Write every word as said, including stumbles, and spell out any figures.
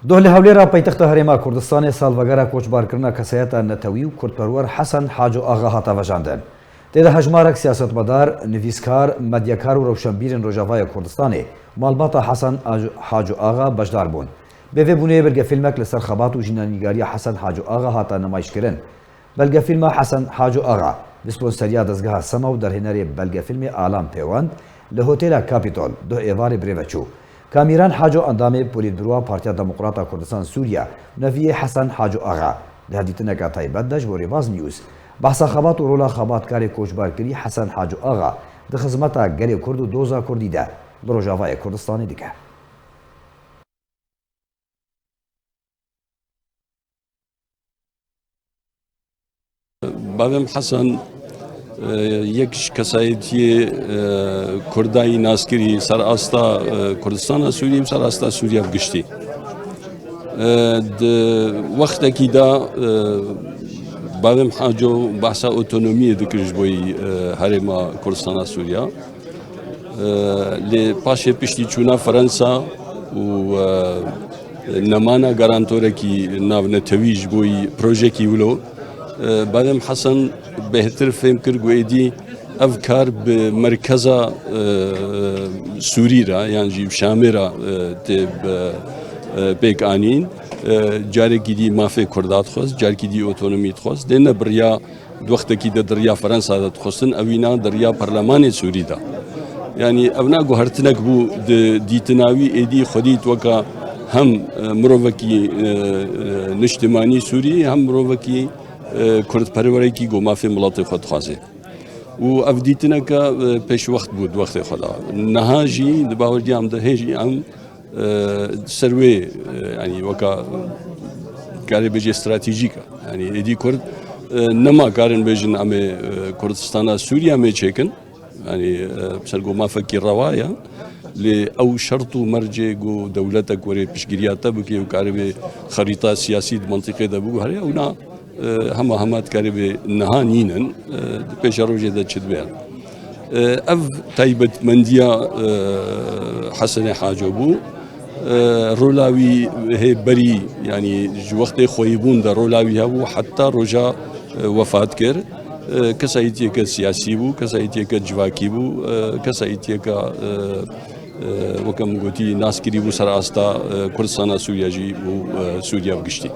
Doh li Hewlêra paytexta Herêma Kurdistanê salvegera koçbarkirina kesayeta netewî û kurdperwer Hesen Haco Axa hate vejandin. Tê de hejmarek siyasetmedar, nivîskar, medyakar û rewşenbîrên Rojavayê Kurdistanê malbata Hesen Haco Axa beşdar bûn. Bi vê bûneyê belgefîlmek li ser xebat û jînanîgariya Hesen Haco Axa hate nimayîşkirin. Belgefîlma Hesen Haco Axa bi sponseriya dezgeha Sema û derhênerê belgefîlmê Alan Pêwend li Hotêla Kapîtol duh êvarê bi rê ve çû. Kamîran Haco endamê Polîtbûroa Partiya Demokrata Kurdistan Sûriye, neviyê Hesen Haco Axa, di hevdîtineka taybet de ji bo Rêbaz News behsa xebat û rola xebatkarê koçbarkirî Hesen Haco Axa di xizmeta gelê Kurd û doza Kurdî de li Rojavayê Kurdistanê dike. Bavêm Hesen, e, yek ji kesayetiyê, e, Kurdayî naskirî ser asta, e, Kurdistana Sûriyê û ser asta Sûriya bi giştî. E, di wextekî de, e, Bavêm Haco behsa otonomiyê dikir ji bo yî, e, herêma Kurdistana Sûriya. E, lê paşê piştî çûna Fransa û, e, nemana garantorekî navnetewî ji bo yî projekî wilo, e, Bavêm Hesen bêhtir fêm kir ku êdî ev kar bi merkeza, e, Sûrî re yan jî Şamê re, e, tê, e, pêk anîn. E, carekî dî mafê Kurda dixwest, carekî dî otonomî dixwest. Lê ne bi riya Di wextekî de di riya Fransa de dixwestin, ewîna di riya Perlemanê Sûrî de. Yanî evna guhertinek bû di dîtina wî êdî xwedî weka hem, e, mirovekî, e, e, niştimanî Sûrî, hem mirovekî, e, kurdperwerêkî ku mafê miletê xwe dixwaze. Û ev dîtineke, e, pêşwext bû di wextê xwe de. Niha jî di bawerdiya em de hê jî em e, ser wê, e, yanî weka karê bêjê stratejîk e. Yanî êdî Kurd, e, nema karin bêjin em ê, e, Kurdistana Sûriye em ê çêkin. Yanî, e, ser ku mafekî rewa ye. Lê ew şert û mercê ku dewletek were piştgiriya te bike û karê wê xerîta siyasî di mentiqê de biguhere, ewna e, hema hema dikarê bê niha nînin, e, di pêşerojê de çi dibe. E, ev taybetmendiya, e, Hesenê Haco bû. E, rola wî hê berî, yanî ji wextê xweyîbûn de rola wî hebû, heta roja, e, wefat kir. E, kesayîtiyeke siyasî bû, kesayîtiyeke civakî bû, e, kesayîtiyeke, e, e, weke min gotî, naskirî bû ser asta, e, Kurdistana Sûriye jî û, e, Sûriye bi giştî.